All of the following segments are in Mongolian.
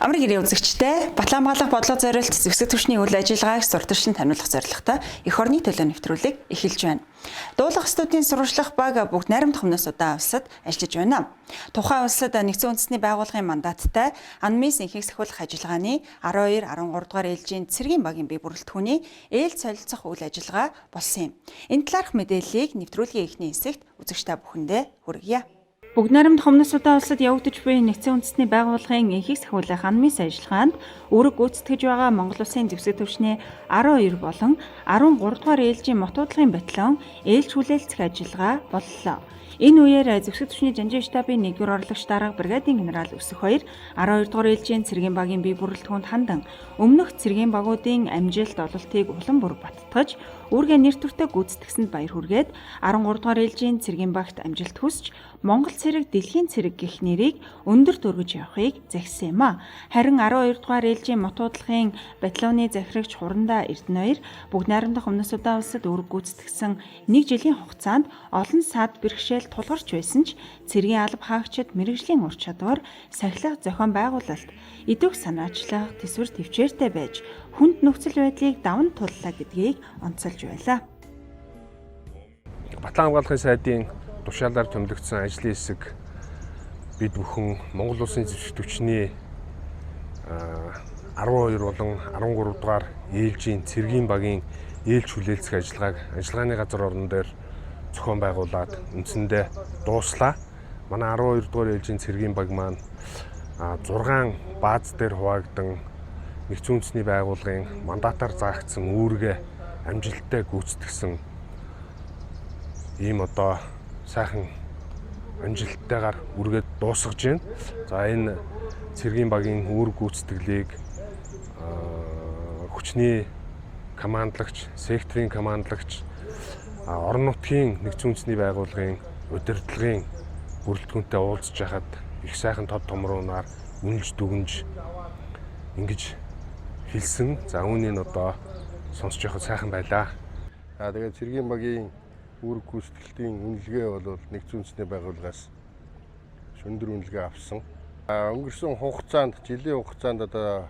Амар гэрээ үзэгчтэй Батлан хамгаалах бодлого зориулт зэвсэг түвшний үйл ажиллагааг сурталчлан таниулах зорилготой эх орны төлөө нэвтрүүлэг эхэлж байна. Дуулах студийн сурвалжлах баг бүгд найрамдах өмнөөс удаан улсад ажиллаж байна. Тухайн улсад нэгдсэн үндэсний байгууллагын мандаттай АНМИС инхийг сахиулах ажиллагааны 12, 13 дугаар ээлжийн цэргийн багийн бие бүрэлдэхүүний ээлж солилцох үйл ажиллагаа болсон юм. Энэ талаарх мэдээллийг нэвтрүүлгийн эхний хэсэгт үзэгч та бүхэндээ хүргье. Бүгд найрамдах өмнөөс удаан улсад явагдаж буй нэгдсэн үндэсний байгууллагын энхийг сахиулах АНМИС ажиллагаанд үүрэг гүйцэтгэж байгаа Монгол Улсын зэвсэг түвшний 12 болон 13 дугаар ээлжийн мотуудлагын батальон ээлж хүлээлцэх ажиллагаа боллоо. Энэ үеэр зэвсэг түвшний жанжин штабын 1-р орлогч дарга бригадын генерал Өсөх хоёр 12 дугаар ээлжийн цэргийн багийн бие бүрэлдэхүүнд хандан өмнөх цэргийн багуудын амжилт ололтыг улам бүр баттгаж үүргээ нэр төртөө гүйцэтгсэнд баяр хүргээд 13 дугаар ээлжийн цэргийн багт амжилт хүсч Монгол цэрэг дэлхийн цэрэг гэх нэрийг өндөр дөргөж явахыг захисан юм а. Харин 12 дугаар ээлжийн мотуудлагын батальоны захирагч Хурандаа Эрдэнэбаяр бүгд найрамдах өмнөөс удаан улсад үүрэг гүйцэтгсэн нэг жилийн хугацаанд олон сад бэрхшээл тулгарч байсан ч цэргийн алба хаагчид мэргэжлийн ур чадвар, сахилга зохион байгуулалт, идэвх санаачлах, төсвөр төвчээртэй байж хүнд нөхцөл байдлыг даван туллаа гэдгийг онцолж байлаа. Батлан хамгаалахын сайдын тушаалаар томилогдсон ажлын хэсэг бид бүхэн Монгол Улсын зэвсэг түвшний 12 болон 13 дугаар ээлжийн цэргийн багийн ээлж хүлээлцэх ажиллагааг ажиллагааны газар орон дээр зохион байгуулад үндсэндээ дууслаа. Манай 12 дугаар ээлжийн цэргийн баг маань 6 бааз дээр хуваагдан нэгдсэн үндэсний байгууллагын мандатаар заагдсан үүргээ амжилттай гүйцэтгэсэн ийм одоо сайхан амжилттайгаар үргээд дуусгаж байна. За энэ цэргийн багийн үүрэг гүйцэтгэлийг хүчний командлагч, секторын командлагч, орон нутгийн нэгдсэн үндэсний байгууллагын удирдлагын бүрэлдэхүүнтэй уулзж байхад их сайхан тод томруунаар үнэлж дүгнж ингэж хэлсэн. За үүнийг одоо сонсож явахад сайхан байлаа. За тэгээд цэргийн багийн үүрэг гүйцэтгэлтийн үнэлгээ бол нэгдсэн үндэсний байгууллагаас өндөр үнэлгээ авсан. Өнгөрсөн хугацаанд, жилийн хугацаанд одоо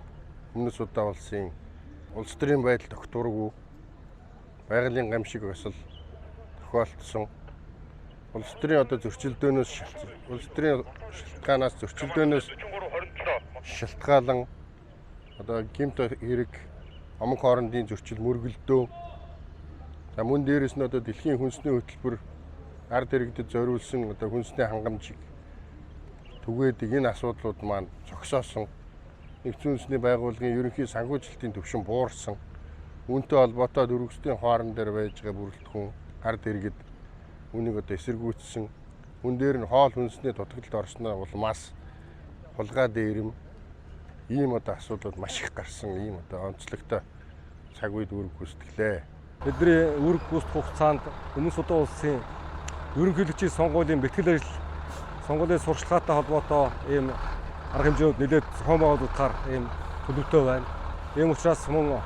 өмнөөс удаан улсын улс төрийн байдал тогтворгүй, байгалийн гамшиг осол тохиолдсон. Улс төрийн одоо зөрчилдөөнөөс улс төрийн шалтгаанаас зөрчилдөөнөөс шалтгаалan одоо гэмт хэрэг омог хоорондын зөрчил мөргөлдөө. За мөн дээрэс нь одоо дэлхийн хүнсний хөтөлбөр ард иргэдэд зориулсан одоо хүнсний хангамжийг түгээдэг энэ асуудлууд маань зогсоосон. Нэгдсэн үндэсний байгууллагын ерөнхий санхүүжилтийн түвшин буурсан. Үүнтэй холбоотой дөрвөсдийн хоорон дээр байж байгаа бүрэлдэхүүн ард иргэд үүнийг одоо эсэргүүцсэн. Үн дээр нь хоол хүнсний дутагдлалд орсноо улмаас хулгай дээрэм ийм одоо асуудлууд маш их гарсан ийм одоо онцлогтой цаг үед үүрэг гүйцэтгэлээ. Бидний үүрэг гүйцэтгэх хугацаанд Өмнөд Судан улсын ерөнхийлөгчийн сонгуулийн бэлтгэл ажил, сонгуулийн сурталчилгаатай холбоотой ийм арга хэмжээнүүд нэлээд зохион байгуулагдахаар ийм төлөвтэй байна. Ийм учраас мөн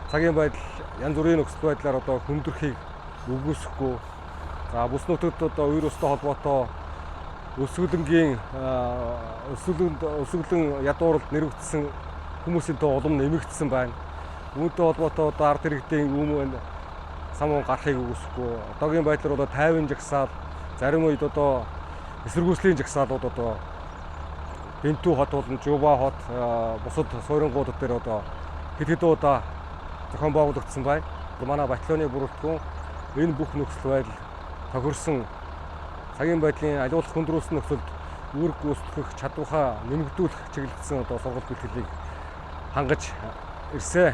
цагийн байдал янз бүрийн нөхцөл байдлаар одоо хүндрэхийг үгүйсэхгүй. За бүс нутагт одоо үер устай холбоотой өсвөлнгийн өсвөлэн ядууралд нэрвэгдсэн хүмүүсийн тоо улам нэмэгдсэн байна. Үүнтэй холбоотой одоо ард иргэдийн өмнө сам гарахыг үгүйсэхгүй. Одоогийн байдлаар одоо 50 жагсаал, зарим үед одоо эсэргүүцлийн жагсаалууд одоо Бэнтүү хот болон Жуба хот, бусад суурингуудад дээр одоо хэд хэдэн удаа зохион байгуулагдсан байна. Манай батальоны бүрэлдэхүүн энэ бүх нөхцөл байдал тохирсон цагийн байдлын аливаалх хүндрүүлсэн нөхцөлд үүрэг гүйцэтгэх чадвараа нэмэгдүүлэх чиглэлсэн одоо сургалт бэлтгэлийг хангаж ирсэн.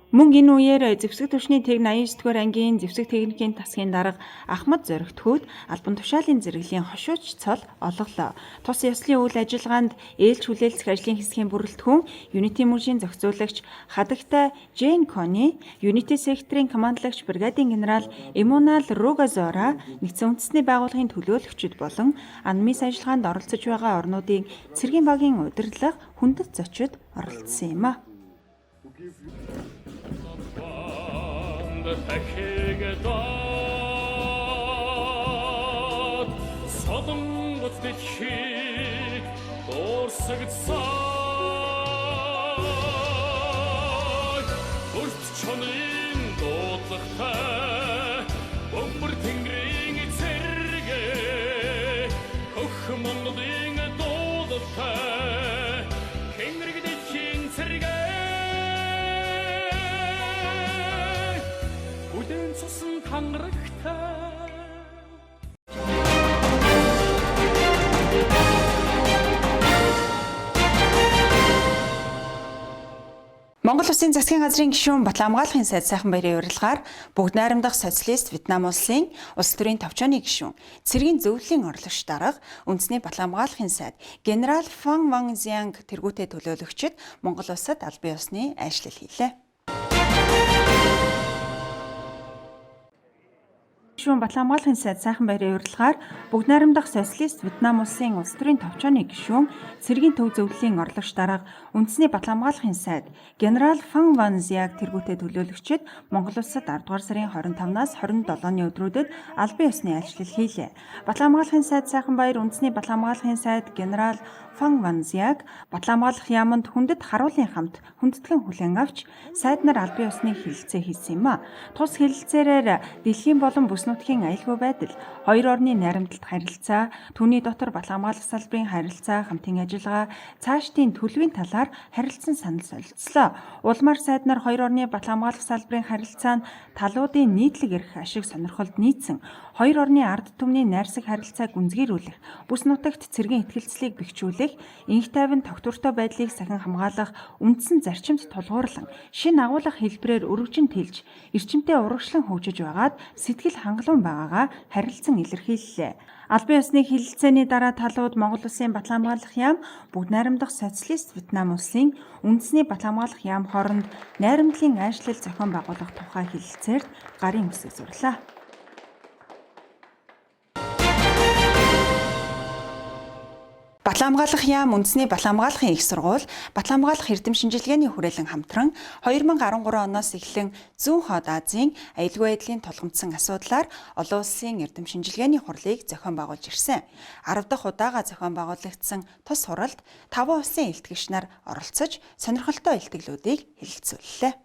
Мөн энэ үеэр зэвсэг түвшний тэг 89 дугаар ангийн зэвсэг техникийн тасгийн дарга Ахмад Зоригтхүүд албан тушаалын зэрэглэлийн хошууч цол олголоо. Тус ёслолын үйл ажиллагаанд ээлж хүлээлцэх ажлын хэсгийн бүрэлдэхүүн Unity мөржийн зохицуулагч Хадагтай Джейн Кони, Unity секторын командлагч бригадын генерал Эммануэл Ругазора, нэгдсэн үндэсний байгууллагын төлөөлөгчид болон АНМИС ажиллагаанд оролцож байгаа орнуудын цэргийн багийн удирдлага хүндэт зочид оролцсон юм а. Солонгос дэлхийг Дуурсагдсан Өрт чонын дуудлагатай бөмбөр тэнгэрийн цэргээ хөх Монголын дуудалтай хэнрэг дэлхийн цэргээ бүлээн цусан тангарагтай. Монгол Улсын засгийн газрын гишүүн Батлан хамгаалахын сайд Сайхан баярын урилгаар бүгд найрамдах социалист Вьетнам улсын улс төрийн товчооны гишүүн, цэргийн зөвлөлийн орлогч дарга, үндэсний Батлан хамгаалахын сайд генерал Фан Ван Зянг тэргүүтээ төлөөлөгчид Монгол улсад албан ёсны айлчлал хийлээ. Гишүүн Батлан хамгаалахын сайд Сайхан баярын урилгаар бүгд найрамдах социалист Вьетнам улсын улс төрийн товчооны гишүүн, цэргийн төв зөвлөлийн орлогч дарга, үндэсний Батлан хамгаалахын сайд генерал Фан Ван Зяаг тэргүүтээ төлөөлөгчид Монгол улсад 10 дугаар сарын 25-наас 27-ны өдрүүдэд албан ёсны айлчлал хийлээ. Батлан хамгаалахын сайд Сайхан баяр үндэсний Батлан хамгаалахын сайд генерал Фан Ван Зяаг Батлан хамгаалах яаманд хүндэт харуулын хамт хүндэтгэн хүлээн авч сайд нар албан ёсны хэлэлцээ хийсэн юм а. Тус хэлэлцээрээр дэлхийн болон бүс нутгийн аюулгүй байдал, хоёр орны найрамдалт харилцаа, түүний дотор Батлан хамгаалах салбарын харилцаа, хамтын ажиллагаа, цаашдын төлөвийн талаар харилцан санал солилцлоо. Улмаар сайд нар хоёр орны Батлан хамгаалах салбарын харилцаа нь талуудын нийтлэг эрх ашиг сонирхолд нийцсэн хоёр орны ард түмний найрсаг харилцааг гүнзгийрүүлэх, бүс нутагт цэргийн итгэлцлийг бэхжүүлэх, энх тайван тогтвортой байдлыг сахин хамгаалах үндсэн зарчимд тулгуурлан шинэ агуулга хэлбэрээр өргөжин тэлж, эрчимтэй урагшлан хөгжиж байгаад сэтгэл хангалуун байгаагаа харилцан илэрхийллээ. Албан ёсны хэлэлцээний дараа талууд Монгол Улсын Батлан хамгаалах яам бүгд найрамдах социалист Вьетнам улсын үндэсний Батлан хамгаалах яам хооронд найрамдлын айлчлал зохион байгуулах тухай хэлэлцээрт гарын үсэг зурлаа. Батлан хамгаалах яам үндэсний Батлан хамгаалахын их сургууль Батлан хамгаалах эрдэм шинжилгээний хүрээлэн хамтран 2013 оноос эхлэн Зүүн хойд Азийн аюулгүй байдлын тулгамдсан асуудлаар олон улсын эрдэм шинжилгээний хурлыг зохион байгуулж ирсэн. 10 дахь удаага зохион байгуулагдсан тус хуралд 5 улсын илтгэгч нар оролцож сонирхолтой илтгэлүүдийг хэлэлцүүллээ.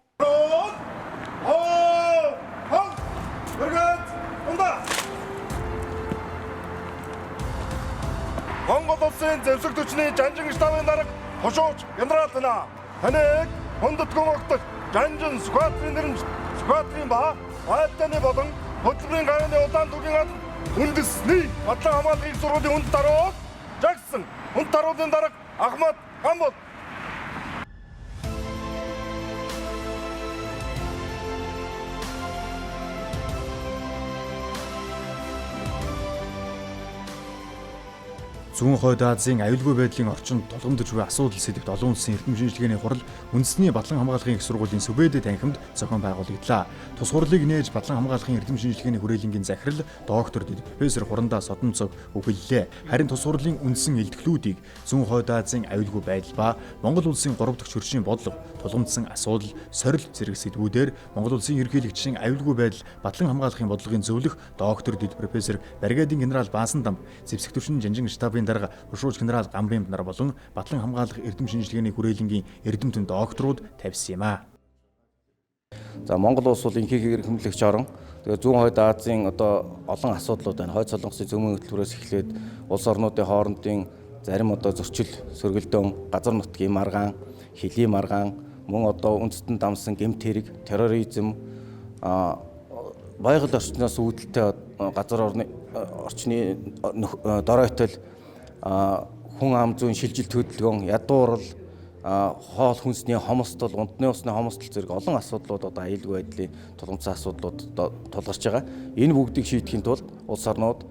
Монгол улсын зэвсэг төчний Жанжин штабын дарга Хошууч генерал тана. Таныг хүндэтгэн огтох Жанжин сквадрын нэрмж сквадрын ба байлдааны болон хөдөлмөрийн гавьяаны улаан түгийн ад үндэсний Батлан хамгаалах их сургуулийн хүнд даруул Жагсан хүнд даруулын дарга Ахмад Гамбол. Зүүн хойд Азийн аюулгүй байдлын орчинд тулгамдж буй асуудал сэдэвт олон улсын эрдэм шинжилгээний хурал үндэсний Батлан хамгаалахын их сургуулийн Сүбэдэ танхимд зохион байгуулагдлаа. Тус хурлыг нээж Батлан хамгаалахын эрдэм шинжилгээний хүрээлэнгийн захирал доктор дэд профессор Хурандаа Содонцог үгэллээ. Харин тус хурлын үндсэн илтгэлүүдийг Зүүн хойд Азийн аюулгүй байдал ба Монгол улсын 3 дахь шүршийн бодлого, тулгамдсан асуудал, сорил зэрэг сэдвүүдээр Монгол улсын ерөнхийлөгчийн аюулгүй байдал Батлан хамгаалахын бодлогын зөвлөх доктор дэд профессор бригадын генерал Баасандам, зэвсэг түвшин Жанжин штабын дарга Хошууч генерал Гамбын нар болон Батлан хамгаалах эрдэм шинжилгээний хүрээлэнгийн эрдэмтэн докторууд тавьсан юм а. За Монгол улс бол инхийг эрхэмлэгч орон. Тэгээ Зүүн хойд Азийн одоо олон асуудлууд байна. Хойд Солонгосын зөмөн хөтөлбөрөөс эхлээд улс орнуудын хоорондын зарим одоо зөрчил, сөргөлдөөн, газар нутгийн маргаан, хөлийн маргаан, мөн одоо үндэстэн дамсан гэмт хэрэг, терроризм, байгаль орчноос үүдэлтэй газар орны орчны доройтол, хүн ам зүйн шилжилт хөдөлгөөн, ядуурал, хоол хүнсний хомсдол, унтны усны хомсдол зэрэг олон асуудлууд одоо аюулгүй байдлын тулгамдсан асуудлууд тулгарч байгаа. Энэ бүгдийг шийдэхин тулд улс орнууд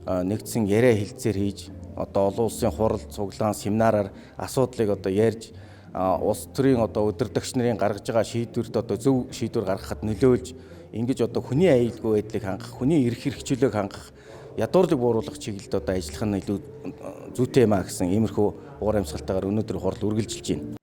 нэгдсэн яриа хэлцээр хийж одоо олон улсын хурал, цуглаан, семинараар асуудлыг одоо ярьж улс төрийн одоо удирдагч нарын гаргаж байгаа шийдвэрт одоо зөв шийдвэр гаргахад нөлөөлж ингэж одоо хүний аюулгүй байдлыг хангах, хүний эрх хэрэгчлөөг хангах, ядуурлыг бууруулах чиглэлд одоо ажиллах нь илүү зүйтэй юм а гэсэн иймэрхүү уур амьсгалтайгаар өнөөдөр хурал үргэлжилж байна.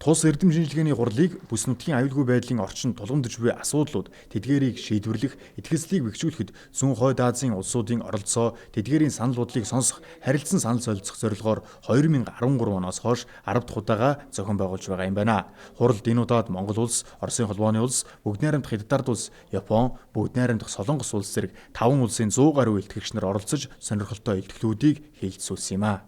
Тус эрдэм шинжилгээний хурлыг бүс нутгийн аюулгүй байдлын орчинд тулгамдж буй асуудлууд тэдгээрийг шийдвэрлэх, итгэцлийг бэхжүүлэхэд Зүүн Хойд Азийн улсуудын оролцоо, тэдгээрийн санал бодлыг сонсох, харилцан санал солилцох зорилгоор 2013 оноос хойш 10 дахь удаага зохион байгуулж байгаа юм байна. Хуралд энэ удаад Монгол улс, Оросын холбооны улс, Бүгд найрамдах Хятад улс, Япон, Бүгд найрамдах Солонгос улс зэрэг 5 улсын 100 гаруй илтгэгч нар оролцож сонирхолтой илтгэлүүдийг хэлэлцүүлсэн юм а.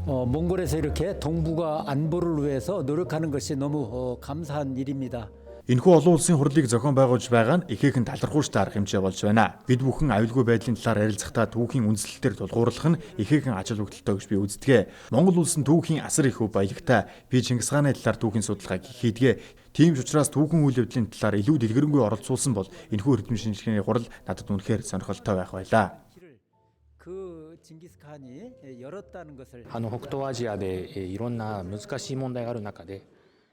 몽골에서 이렇게 동북아 안보를 위해서 노력하는 것이 너무 감사한 일입니다. Энэхүү олон улсын хурлыг зохион байгуулж байгаа нь ихээхэн талархууштай арга хэмжээ болж байна. Бид бүхэн аюулгүй байдлын талаар ярилцахдаа түүхийн үндслэл дээр тулгуурлах нь ихээхэн ач холбогдолтой гэж би үздэг. Монгол улс нь түүхийн асар их өв баялагтай. Би Чингис хааны талаар түүхийн судалгааг хийдэг. Тийм ч учраас түүхэн үйл явдлын талаар илүү дэлгэрэнгүй оролцуулсан бол энэхүү эрдэм шинжилгээний хурал надад үнэхээр сонирхолтой байх байлаа. 그 징기스칸이 열었다는 것을 北東アジアでいろんな難しい問題がある中で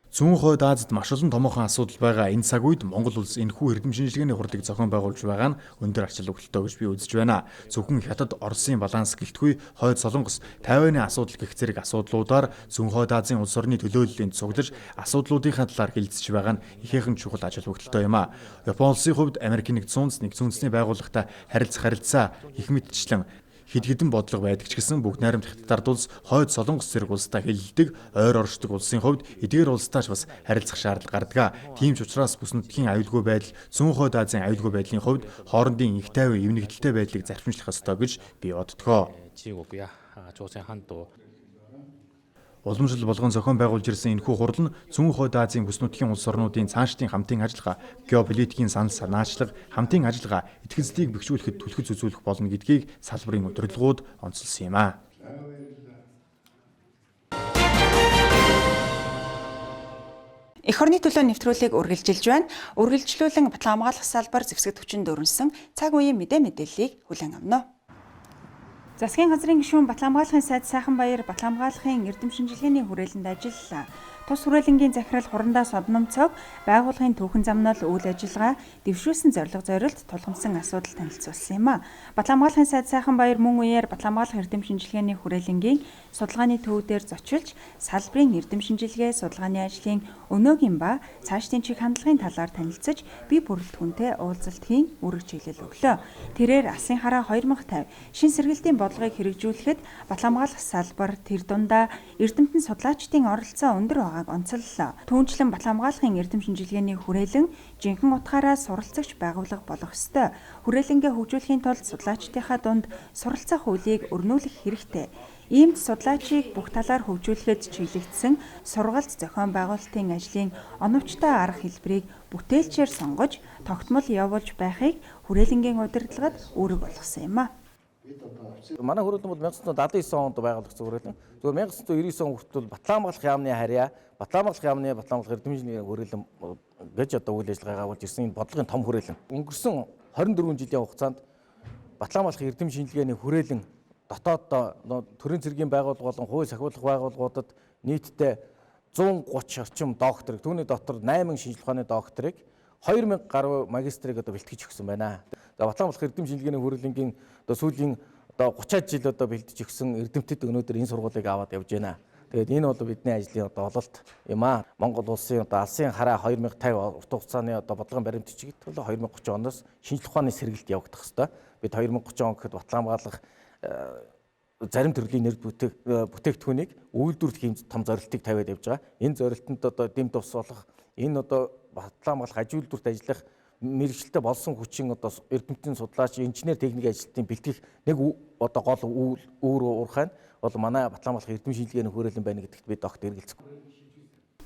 Зүүн Хойд Азид маш олон томоохон асуудал байгаа энэ цаг үед Монгол улс энэхүү эрдэм шинжилгээний хурлыг зохион байгуулж байгаа нь өндөр ач холбогдолтой гэж би үзэж байна. Зөвхөн Хятад, Оросын баланс гэлтгүй Хойд Солонгос, Тайваны асуудал гэх зэрэг асуудлуудаар Зүүн Хойд Азийн улс орны төлөөллийн цуглаж асуудлуудынхаа талаар хэлэлцэж байгаа нь ихээхэн чухал ач холбогдолтой юм а. Япон улсын хувьд Америкийн нэгдсэн үндэс нэгдсэн үндэсний байгууллагатай харилцах харилцаа их мэтчлэн хэд хэдэн бодлого байдаг ч гэсэн Бүгд найрамдах Хятад улс, Хойд Солонгос зэрэг улстай хэлэлдэг, ойр оршдог улсын хувьд эдгээр улстай ч бас харилцах шаардлага гардаг. Тийм ч учраас бүс нутгийн аюулгүй байдал, Зүүн Хойд Азийн аюулгүй байдлын хувьд хоорондын их тайван эвнэгдэлтэй байдлыг зарчимжлах ёстой гэж би боддгоо. 中国や朝鮮半島 Уламжлал болгон зохион байгуулж ирсэн энэхүү хурал нь Зүүн Хойд Азийн бүс нутгийн улс орнуудын цаашдын хамтын ажиллагаа, геополитикийн санал санаачлага, хамтын ажиллагаа, итгэцлийг бэхжүүлэхэд түлхэц үзүүлэх болно гэдгийг салбарын удирдлагууд онцолсон юм а. Эх орны төлөө нэвтрүүлгийг үргэлжилж байна. Үргэлжлүүлэн батлан хамгаалах салбар зэвсэг хүчин дөрөнсөн цаг үеийн мэдээ мэдээллийг хүлээн авна. Засгийн газрын гишүүн Батлан хамгаалахын сайд Сайханбаяр Батлан хамгаалахын эрдэм шинжилгээний хүрээлэнд ажиллалаа. Тус хүрээлэнгийн захирал Хурандаа Содномцог байгууллагын түүхэн замнал үйл ажиллагаа дэвшүүлсэн зорилго зорилт тулгамдсан асуудал танилцуулсан юм а. Батлан хамгаалахын сайд Сайханбаяр мөн үеэр Батлан хамгаалах эрдэм шинжилгээний хүрээлэнгийн судалгааны төв дээр зочилж салбарын эрдэм шинжилгээ судалгааны ажлын өнөөгийн ба цаашдын чиг хандлагын талаар танилцаж бие бүрэлдэхүүнтэй уулзалтын үүрэг чиглэл өглөө. Тэрээр Алсын хараа 2050 шин сэргэлтийн бодлогыг хэрэгжүүлэхэд Батлан хамгаалах салбар тэр дундаа эрдэмтэн судлаачдын оролцоо өндөр байгааг онцоллоо. Түүнчлэн Батлан хамгаалахын эрдэм шинжилгээний хүрээлэн жинхэнэ утгаараа суралцагч байгууллага болох ёстой. Хүрээлэнгээ хөгжүүлэхийн тулд судлаачдынхаа дунд суралцах үйлийг өрнүүлэх хэрэгтэй. Иймд судлаачийг бүх талаар хөгжүүлэхэд чиглэгдсэн сургалт зохион байгуулалтын ажлын оновчтой арга хэлбэрийг бүтээлчээр сонгож тогтмол явуулж байхыг хүрээлэнгийн удирдлагад үүрэг болгосон юм а. Манай хүрээлэн бол 1979 онд байгуулагдсан хүрээлэн. Зүгээр 1999 он хүртэл Батлан хамгаалах яамны харьяа, Батлан хамгаалах яамны Батлан хамгаалах эрдэм шинжилгээний хүрээлэн гэж одоо үйл ажиллагаа явуулж ирсэн энэ бодлогын том хүрээлэн. Өнгөрсөн 24 жилийн хугацаанд Батлан хамгаалах эрдэм шинжилгээний хүрээлэн дотоод төрийн цэргийн байгууллага болон хууль сахиулах байгууллагуудад нийтдээ 130 орчим докторыг, түүний дотор 8 шинжлэх ухааны докторыг, 2000 гаруй магистрыг одоо бэлтгэж өгсөн байна. За Батлан хамгаалах эрдэм шинжилгээний хүрээлэнгийн одоо сүүлийн одоо 30 жил одоо бэлдэж өгсөн эрдэмтэд өнөөдөр энэ сургуулийг аваад явж байна. Тэгээд энэ бол бидний ажлын одоо ололт юм аа. Монгол улсын одоо алсын хараа 2050 урт хугацааны одоо бодлогын баримт бичигт бол 2030 оноос шинжлэх ухааны сэргэлт явагдах ёстой. Бид 2030 он гэхэд Батлан хамгаалах зарим төрлийн нэр бүтээгдэхүүнийг үйлдвэрлэх ийм том зорилтыг тавиад явж байгаа. Энэ зорилтод одоо дэм тус болох, энэ одоо Батлан хамгаалах аж үйлдвэрт ажиллах мэргэжилтэй болсон хүчин одоо эрдэмтдийн судлаач, инженер техник ажилтныг бэлтгэх нэг одоо гол үүр уурхай нь бол манай Батлан хамгаалах эрдэм шинжилгээний хүрээлэн байна гэдэгт би огт эргэлзэхгүй.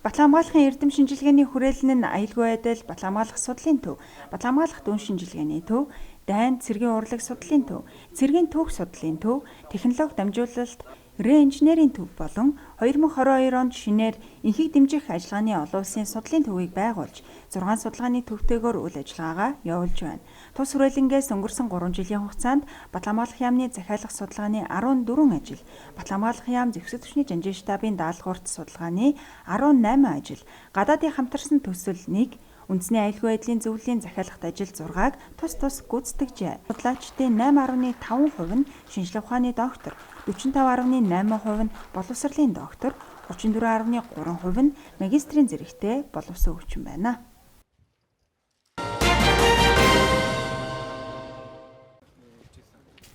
Батлан хамгаалахын эрдэм шинжилгээний хүрээлэн нь аюулгүй байдал, Батлан хамгаалах судлалын төв, Батлан хамгаалах дүн шинжилгээний төв, дайн цэргийн урлаг судлалын төв, цэргийн түүх судлалын төв, технологи дамжуулалт, реинженерийн төв болон 2022 онд шинээр энхийг дэмжих ажиллагааны олон улсын судлалын төвийг байгуулж 6 судалгааны төвтэйгээр үйл ажиллагаагаа явуулж байна. Тус хүрээлэнгээс өнгөрсөн 3 жилийн хугацаанд Батлан хамгаалах яамны захиалга судалгааны 14 ажил, Батлан хамгаалах яам зэвсэг түвшний жанжин штабын даалгаварт судалгааны 18 ажил, гадаадын хамтарсан төсөл 1, үндэсний аюулгүй байдлын зөвлөлийн захиалгат ажил 6-аг тус тус гүйцэтгэжээ. Судлаачдын 8.5% нь шинжлэх ухааны доктор, 45.8% нь боловсролын доктор, 34.3% нь магистрийн зэрэгтэй боловсон хүчин байна.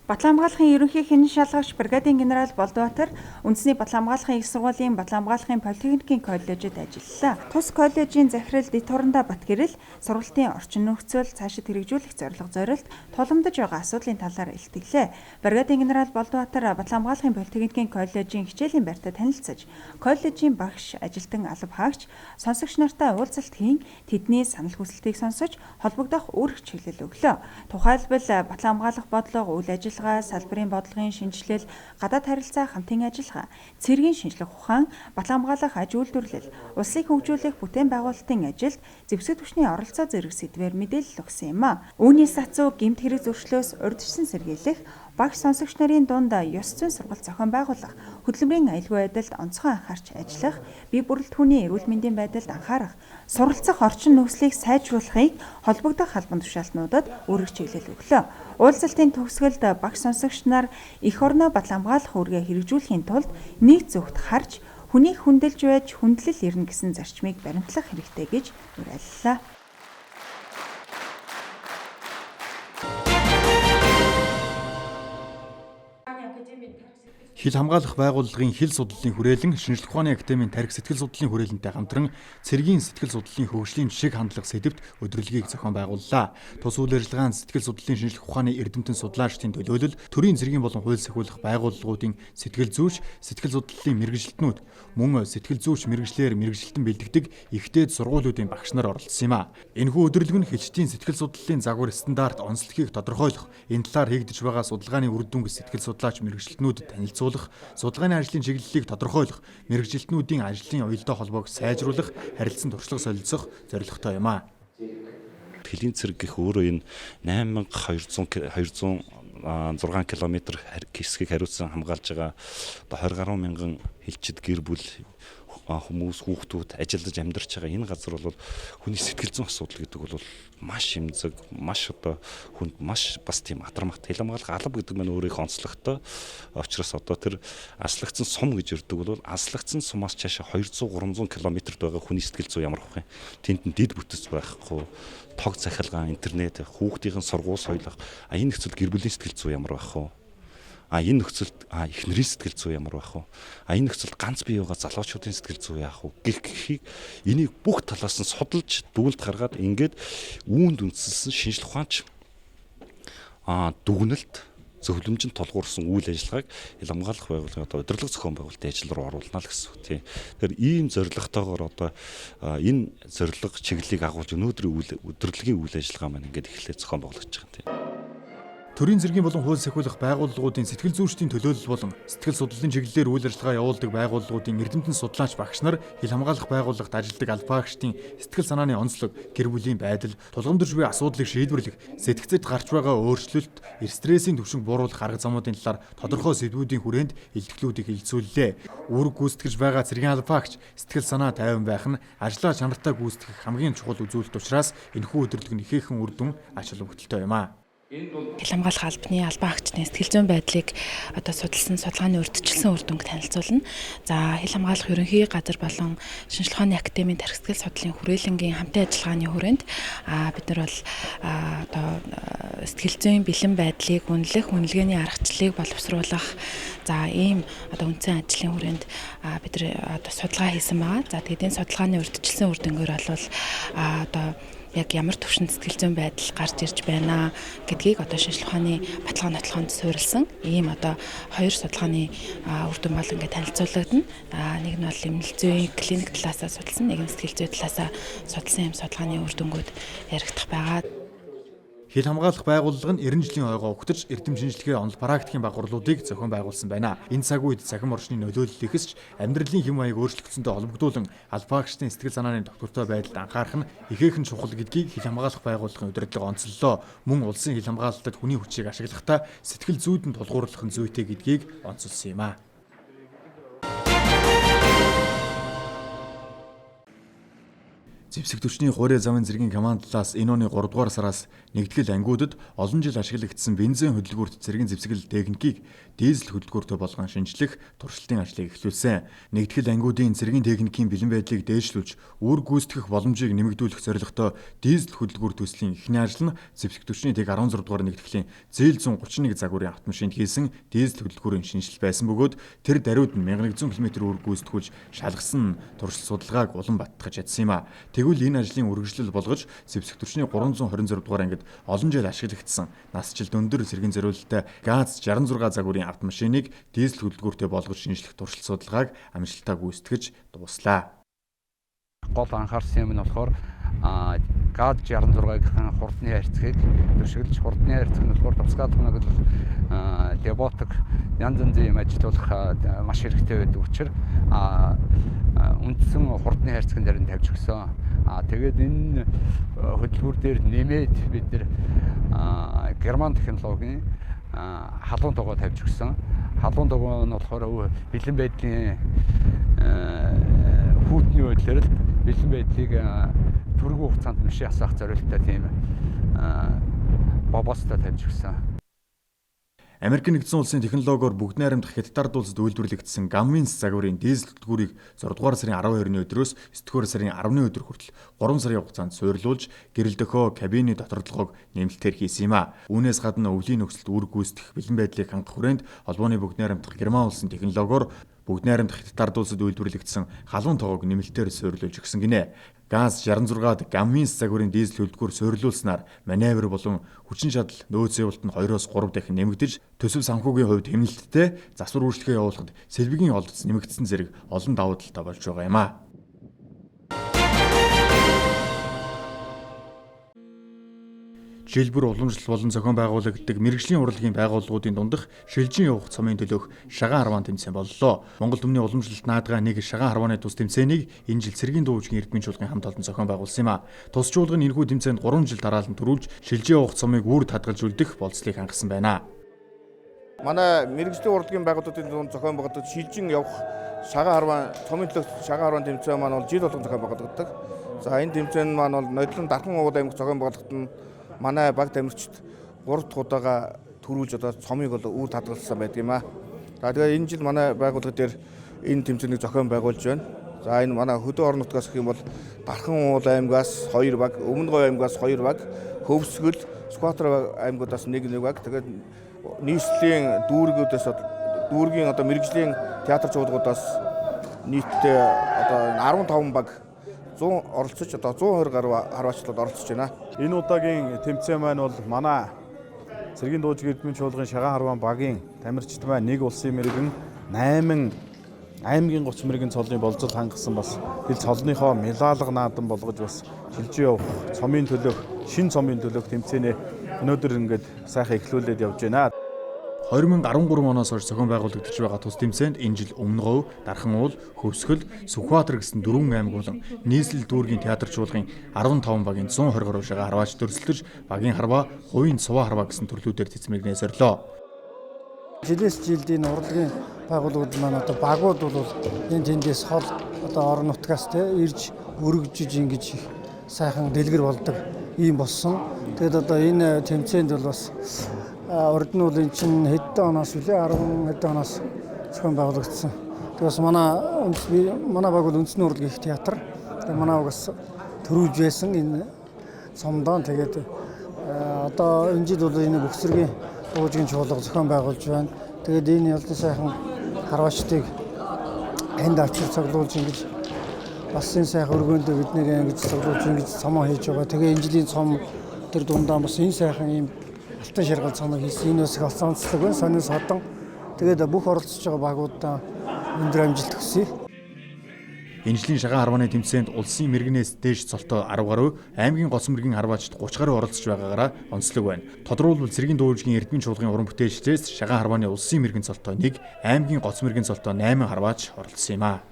Батлан хамгаалахын ерөнхий хянан шалгагч бригадын генерал Болдбаатар үндэсний Батлан хамгаалахын их сургуулийн Батлан хамгаалахын политехникийн коллежид ажиллалаа. Тус коллежийн захирал Дэд Хурандаа Батгэрэл сургалтын орчин нөхцөл цаашид хэрэгжүүлэх зорилго зорилт тулгамдж байгаа асуудлын талаар илтгэлээ. Бригадын генерал Болдбаатар Батлан хамгаалахын политехникийн коллежийн хичээлийн байртай танилцаж, коллежийн багш, ажилтан алба хаагч, сонсогч нартай уулзалт хийн тэдний санал хүсэлтийг сонсож холбогдох үүрэг чиглэл өглөө. Тухайлбал Батлан хамгаалах бодлого, үйл ажиллагаа, салбарын бодлогын шинэчлэл, гадаад харилцаа, хамтын ажиллагаа, цэргийн шинжлэх ухаан, Батлан хамгаалах аж үйлдвэрлэл, улсыг хөгжүүлэх бүтээн байгуулалтын ажилд зэвсэг түвшний оролцоо зэрэг сэдвээр мэдээлэл өгсөн юм а. Үүний сацуу гэмт хэрэг зөрчлөөс урьдчилан сэргийлэх, багш сонсогч нарын дунд ёс зүйн сургалт зохион байгуулах, хөдөлмөрийн аюулгүй байдалд онцгой анхаарч ажиллах, бие бүрэлдэхүүний эрүүл мэндийн байдалд анхаарах, суралцах орчин нөхцөлийг сайжруулахыг холбогдох албан тушаалтнуудад үүрэг чиглэл өглөө. Уулзалтын төгсгөлд багш сонсогч нар эх орноо батлан хамгаалах үүргээ хэрэгжүүлэхийн тулд нэг зөвхт харж хүнийг хүндэлж байж хүндлэл ирнэ гэсэн зарчмыг баримтлах хэрэгтэй гэж уриаллаа. Хил хамгаалах байгууллагын хил судлалын хүрээлэн шинжлэх ухааны академийн тархи сэтгэл судлалын хүрээлэнтэй хамтран цэргийн сэтгэл судлалын хөгжлийн жишг хандлага сэдэвт өдөрлөгийг зохион байгууллаа. Тус үйл ажиллагаанд сэтгэл судлалын шинжлэх ухааны эрдэмтэн судлаачдын төлөөлөл, төрийн цэргийн болон хууль сахиулах байгууллагуудын сэтгэл зүйч, сэтгэл судлалын мэргэжилтнүүд, мөн сэтгэл зүйч мэргэжлээр мэргэжилтэн бэлтгэдэг ихтэй сургуулиудын багш нар оролцсон юм а. Энэхүү өдөрлөг нь хэлчдийн сэтгэл судлалын загвар стандарт онцлогийг тодорхойлох, энэ талаар хийгдэж байгаа судалгааны үр дүнг сэтгэл судлаач мэргэжилтнүүдэд танилцуулах, судалгааны ажлын чиглэлийг тодорхойлох, мэргэжилтнүүдийн ажлын уялдаа холбоог сайжруулах, харилцан туршлага солилцох зорилготой юм а. Хөлийн цэрэг гэх өөрөө энэ 8200 206 км хэсгийг хариуцсан хамгаалж байгаа одоо 20 гаруй мянган хилчид гэр бүл хүмүүс хүүхдүүд ажиллаж амьдарч байгаа энэ газар бол хүний сэтгэл зүйн асуудал гэдэг бол маш эмзэг, маш одоо хүнд маш бас тийм атармагт хил хамгаалах алба гэдэг маань өөрөө их онцлогтой. Учраас одоо тэр аслагдсан сум гэж ирдэг бол аслагдсан сумаас цаашаа 200 300 км-д байгаа хүний сэтгэл зүй ямар бах юм. Тэнд нь дид бүтэц байхгүй, тог цахилгаан, интернет, хүүхдийн сургууль соёл. А энэ нөхцөл гэр бүлийн сэтгэл зүй ямар байх вэ? А энэ нөхцөлд эхнэрийн сэтгэл зүй ямар байх вэ? А энэ нөхцөлд ганц бие байгаа залуучуудын сэтгэл зүй яах вэ? Гэх гэхийг энийг бүх талаас нь судалж дүгнэлт гаргаад ингээд үүнд үндэслэн шинжлэх ухаанч дүгнэлт зөвлөмжөнд тулгуурсан үйл ажиллагааг хил хамгаалах байгууллагын одоо удирдлага зохион байгуулалтын ажил руу оруулна л гэсэн үг тийм. Тэгэхээр ийм зорилготойгоор одоо энэ зорилго чиглэлийг агуулж өнөөдрийн үйл удирдлагын үйл ажиллагаа маань ингээд эхлээд зохион байгуулагдаж байгаа юм тийм. Төрийн цэргийн болон хууль сахиулах байгууллагуудын сэтгэл зүйчдийн төлөөлөл болон сэтгэл судлалын чиглэлээр үйл ажиллагаа явуулдаг байгууллагуудын эрдэмтэн судлаач багш нар хил хамгаалах байгууллагт ажилладаг албаагчдын сэтгэл санааны онцлог, гэр бүлийн байдал, тулгамдж буй асуудлыг шийдвэрлэх, сэтгцэд гарч байгаа өөрчлөлт, стрессийн түвшинг бууруулах арга замуудын талаар тодорхой сэдвүүдийн хүрээнд илтгэлүүдийг хэлэлцүүллээ. Үүрэг гүйцэтгэж байгаа цэргийн албаагч сэтгэл санаа тайван байх нь ажлаа чанартай гүйцэтгэх хамгийн чухал үзүүлэлт учраас энэхүү өдөрлөг нь ихээхэн үр дүн ач холбогдолтой юм а. Хил хамгаалах албаны албан хаагчдын сэтгэл зүйн байдлыг одоо судалсан судалгааны урьдчилсан үр дүнг танилцуулна. За хил хамгаалах ерөнхий газар болон шинжлэх ухааны академийн тархи сэтгэл судлалын хүрээлэнгийн хамтын ажиллагааны хүрээнд бид нар бол одоо сэтгэл зүйн бэлэн байдлыг үнэлэх, үнэлгээний аргачлалыг боловсруулах за ийм одоо үндсэн ажлын хүрээнд бид нар одоо судалгаа хийсэн байгаа. За тэгээд энэ судалгааны урьдчилсан үр дүнгээр бол одоо яг ямар төвшөнд сэтгэл зүйн байдал гарч ирж байна гэдгийг одоо шинжлэх ухааны баталгаа нотлохонд суурилсан ийм одоо хоёр судалгааны үр дүн бол ингээд танилцуулагдана. Нэг нь бол эмнэлэг зүйн клиник талаасаа судалсан, нэг нь сэтгэл зүй талаасаа судалсан юм судалгааны үр дүнгууд яригдах байгаа. Хил хамгаалах байгууллага нь 90 жилийн ойгоо угтаж эрдэм шинжилгээ онол практикийн багварлуудыг зохион байгуулсан байна. Энэ цаг үед цахим орчны нөлөөлөл ихсч амьдралын хэм маяг өөрчлөгдсөнтэй холбогдуулан албаагчдын сэтгэл санааны тогтвортой байдалд анхаарах нь ихээхэн чухал гэдгийг хил хамгаалах байгууллагын удирдлага онцоллоо. Мөн улсын хил хамгаалалтад хүний хүчийг ашиглахдаа сэтгэл зүйд нь тулгуурлах нь зүйтэй гэдгийг онцолсон юм а. Зэвсэг түвшний хуурай замын зэргийн командлаас энэ оны 3 дугаар сараас нэгтгэл ангиудад олон жил ашиглагдсан бензин хөдөлгүүрт зэргийн зэвсэгэл техникийг дизель хөдөлгүүртэй болгон шинжлэх туршилтын ажлыг эхлүүлсэн. Нэгтгэл ангиудын зэргийн техникийн бэлэн байдлыг дээшлүүлж, үүрэг гүйцэтгэх боломжийг нэмэгдүүлэх зорилготой дизель хөдөлгүүр төслийн эхний ажил нь зэвсэг түвшний тэг 16 дугаар нэгтгэлийн зээл 131 загварын автомашинд хийсэн дизель хөдөлгүүрийн шинжилэл байсан бөгөөд тэр даруйд нь 1100 км үүрэг гүйцэтгүүлж шалгасан туршилт судалгааг улам баттгаж чадсан юм а. Тэгвэл энэ ажлын үргэлжлэл болгож зэвсэг түвшний 326 дугаар ангид олон жил ашиглагдсан насжилт өндөр цэргийн зориулалттай ГАЗ 66 загварын автомашиныг дизель хөдөлгүүртэй болгож шинжлэх туршилт судалгааг амжилттай гүйцэтгэж дууслаа. Гол анхаарсан юм нь болохоор ГАЗ 66-гийн хурдны харьцгийг төшөглөж, хурдны харьцаг нь болохоор тусгаалгах нь бол деботог янз янзын юм ажилуулах маш хэрэгтэй байдаг учраас үндсэн хурдны харьцагн дээр нь тавьж өгсөн. Тэгээд энэ хөдөлгүүр дээр нэмээд бид нэр герман технологийн халуун тогоо тавьж өгсөн. Халуун тогоо нь болохоор бэлэн байдлын хүүтний байдлаар л бэлэн байдлыг түргэн хугацаанд машин асаах зорилттой тийм бобостой тавьж өгсөн. Америк нэгдсэн улсын технологиор бүгд найрамдах Хятад улсад үйлдвэрлэгдсэн Гамминс загварын дизель хөдөлгүүрийг 6 дугаар сарын 12-ны өдрөөс 9 дугаар сарын 10-ны өдөр хүртэл 3 сарын хугацаанд суйрлуулж гэрэл дохио кабины дотордлогоог нэмэлтээр хийсэн юм а. Үүнээс гадна өвлийн нөхцөлд үүрэг гүйцэтгэх бэлэн байдлыг хангах хүрээнд холбооны бүгд найрамдах Герман улсын технологиор бүгд найрамдах Хятад улсад үйлдвэрлэгдсэн халуун тогоог нэмэлтээр суйрлуулж өгсөн гинэ. ГАЗ 66-ад Гамминс загварын дизель хөдөлгүүр суйрлуулснаар маневр болон хүчин чадал нөөц явуулалт нь 2-оос 3 дахин нэмэгдэж, төсөв санхүүгийн хувьд хэмнэлттэй засвар үйлчлэгээ явуулахад сэлбэгийн олдоц нэмэгдсэн зэрэг олон давуу талтай болж байгаа юм а. Жил бүр уламжлал болон зохион байгуулагддаг мэргэжлийн урлагийн байгууллагуудын дундах шилжин явах цомын төлөөх шагаан харваан тэмцээн боллоо. Монгол түмний уламжлалт наадгаа нэг шагаан харвааны тус тэмцээнийг энэ жил цэргийн дуу бүжгийн эрдмийн чуулгын хамт олон зохион байгуулсан юм а. Тус чуулган энэхүү тэмцээнд 3 жил дараалан төрүүлж шилжин явах цомыг үр татгалж үлдэх болцлыг хангасан байна. Манай мэргэжлийн урлагийн байгууллагуудын дунд зохион байгуулдаг шилжин явах шагаан харваан цомын төлөөх шагаан харваан тэмцээн маань бол жил болгон зохион байгуулагддаг. За энэ тэмцээн маань бол нодлон Дархан уул аймагт зохион байгуулагдана. Манай баг тамирчид 3 дахь удаага төрүүлж одоо цомыг бол үр татгалсан байдаг юм аа. За тэгээ энэ жил манай байгууллага дээр энэ тэмцээнийг зохион байгуулж байна. За энэ манай хөдөө орон нутгаас гэх юм бол Дархан уул аймгаас 2 баг, Өмнө Говь аймгаас 2 баг, Хөвсгөл, Сүхбаатар аймгуудаас 1 1 баг. Тэгээд нийслэлийн дүүргүүдээс дүүргийн одоо мэргэжлийн театр чуулгуудаас нийтдээ одоо 15 баг 100 оролцож одоо 120 гаруй харваачлууд оролцож байна. Энэ удаагийн тэмцээн маань бол манай цэргийн дууджиг эрдмийн чуулгын шагаан харваан багийн тамирчид маань нэг улсын мэрэгэн 8 аймгийн 30 мэрэгэн цолны болзол хангасан бас тэр цолныхоо мелалга наадам болгож бас шилжиж явах цомын төлөөх шин цомын төлөөх тэмцээнээ өнөөдөр ингээд сайхан эхлүүлээд явж байна. 2013 оноос хойш зохион байгуулагдаж байгаа тус тэмцээнд энэ жил Өмнө Говь, Дархан уул, Хөвсгөл, Сүхбаатар гэсэн 4 аймаг болон нийслэл дүүргийн театр чуулгын 15 багийн 120 гаруй шагаа харваач өрсөлдөж багийн харваа, хувийн суваа харваа гэсэн төрлүүдээр цэцмэгнээ зорилоо. Жилээс жилд энэ урлагийн байгууллагууд маань одоо багууд бол энэ тэндээс хол одоо орон нутгаас те ирж өргөжж ингэж их сайхан дэлгэр болдог ийм болсон. Тэгээд одоо энэ тэмцээнд бол бас урд нь бол эн чинь хэдэн оноос үлээ 10 хэдэн оноос зохион байгуулагдсан. Тэгээд бас манай баг бол үндэсний урлагийн их театр. Тэгээд манай баг бас төрүүлж байсан энэ цомдоо. Тэгээд одоо энэ жил бол энэ бүх зэргийн дуужгийн чуулга зохион байгуулж байна. Тэгээд энэ ялдан сайхан харваачдыг энд авчир цоглуулж ингэж бас энэ сайхан өргөөндөө бид нэр ингэж цоглуулж ингэж цомоо хийж байгаа. Тэгээ энэ жилийн цом тэр дундаа бас энэ сайхан ийм алтан шаргал цомыг хийсэн. Энэ бас их онцлог байна. Сонин содон. Тэгээд бүх оролцож байгаа багуудаа өндөр амжилт хүсье. Энэ жилийн шагаан харвааны тэмцээнд улсын мэрэгнээс дээш цолтой 10 гаруй, аймгийн гоц мэрэгэн харваачид 30 гаруй оролцож байгаагаараа онцлог байна. Тодруулбал цэргийн дуу бүжгийн эрдмийн чуулгын уран бүтээлчдээс шагаан харвааны улсын мэрэгэн цолтой 1, аймгийн гоц мэрэгэн цолтой 8 харваач оролцсон юм а.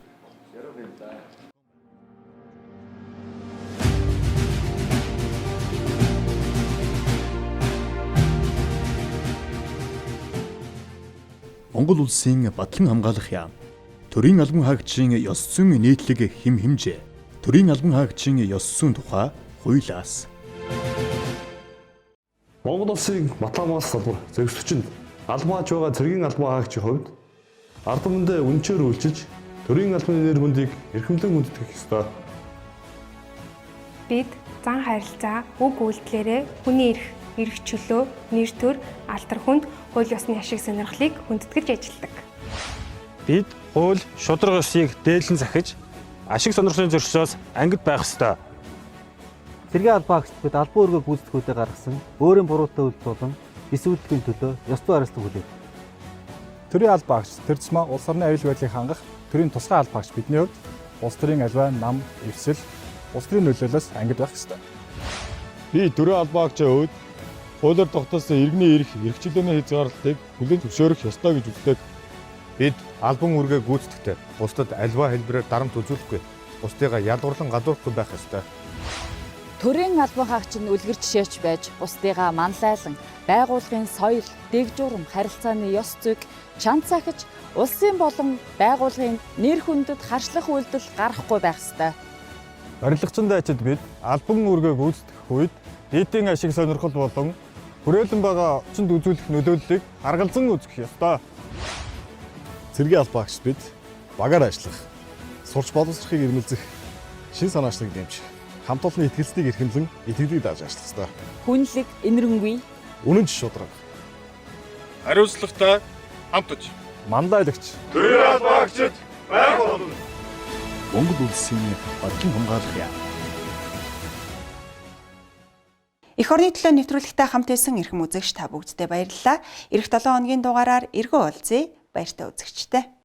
Монгол улсын Батлан хамгаалах яам, төрийн албан хаагчийн ёс зүйн нийтлэг хэм хэмжээ, Төрийн албан хаагчийн ёс зүйн тухай хуулиас. Монгол улсын Батлан хамгаалах салбар зэгсвчэнд албан хаач байгаа цэргийн албан хаагчийн хувьд ард түмэндээ үнчээр үйлчилж төрийн албаны нэр хүндийг эрхэмлэн хүндэтгэх ёстой. Бид зан харилцаа, үг үйлдэлээрээ хүний эрх, эрх чөлөө, нэр төр, алдар хүнд, хууль ёсны ашиг сонирхлыг хүндэтгэж ажилладаг. Бид хууль, шударга ёсыг дээдлэн захиж, ашиг сонирхлын зөрчлөөс ангид байх ёстой. Цэргийн албан хаагчид бид албан үүргээ гүйцэтгэх үедээ гаргасан өөрийн буруутай үйлдэл болон эс үйлдэлийн төлөө ёс зүй хариуцлага хүлээх. Төрийн албан хаагч тэр тусмаа улс орны аюул байдлыг хангах төрийн тусгай албан хаагч бидний хувьд улс төрийн аливаа нам, эвсэл, улс төрийн нөлөөллөөс ангид байх ёстой. Би төрийн албан хаагчийн хувьд хуулиар тогтоосон иргэний эрх, эрх чөлөөний хязгаарлалтыг хүлээн зөвшөөрөх ёстой гэж үздэг. Бид албан үүргээ гүйцэтгэхдээ бусдад аливаа хэлбэрээр дарамт үзүүлэхгүй, бусдыгаа ялгуурлан гадуурхахгүй байх ёстой. Төрийн албан хаагч нь үлгэр жишээч байж бусдыгаа манлайлан байгууллагын соёл, дэг журам, харилцааны ёс зүйг чанд сахиж улсын болон байгууллагын нэр хүндэд харшлах үйлдэл гаргахгүй байх ёстой. Барилгачин дайчид бид албан үүргээ гүйцэтгэх үед нийтийн ашиг сонирхол болон хүрээлэн байгаа орчинд үзүүлэх нөлөөллийг харгалзан үзэх ёстой. Цэргийн албан хаагчид бид багаар ажиллах, сурч боловсрохыг эрмэлзэх, шин санаачлалыг дэмжих, хамт олонны итгэлцнийг эрхэмлэн итгэлийг дааж ажиллах ёстой. Хүнлэг, энэрэнгүй, Үнэн ч шударга. Хариуцлагатай хамтаж манлайлагч төрийн албан хаагчид байх болно. Монгол улсын бодлон хамгаалах яам. Эх орны төлөө нэвтрүүлэгтэй хамт байсан эрхэм үзэгч та бүгддээ баярлалаа. Ирэх 7 хоногийн дугаараар эргэн уулзъя. Баяртай үзэгчдээ.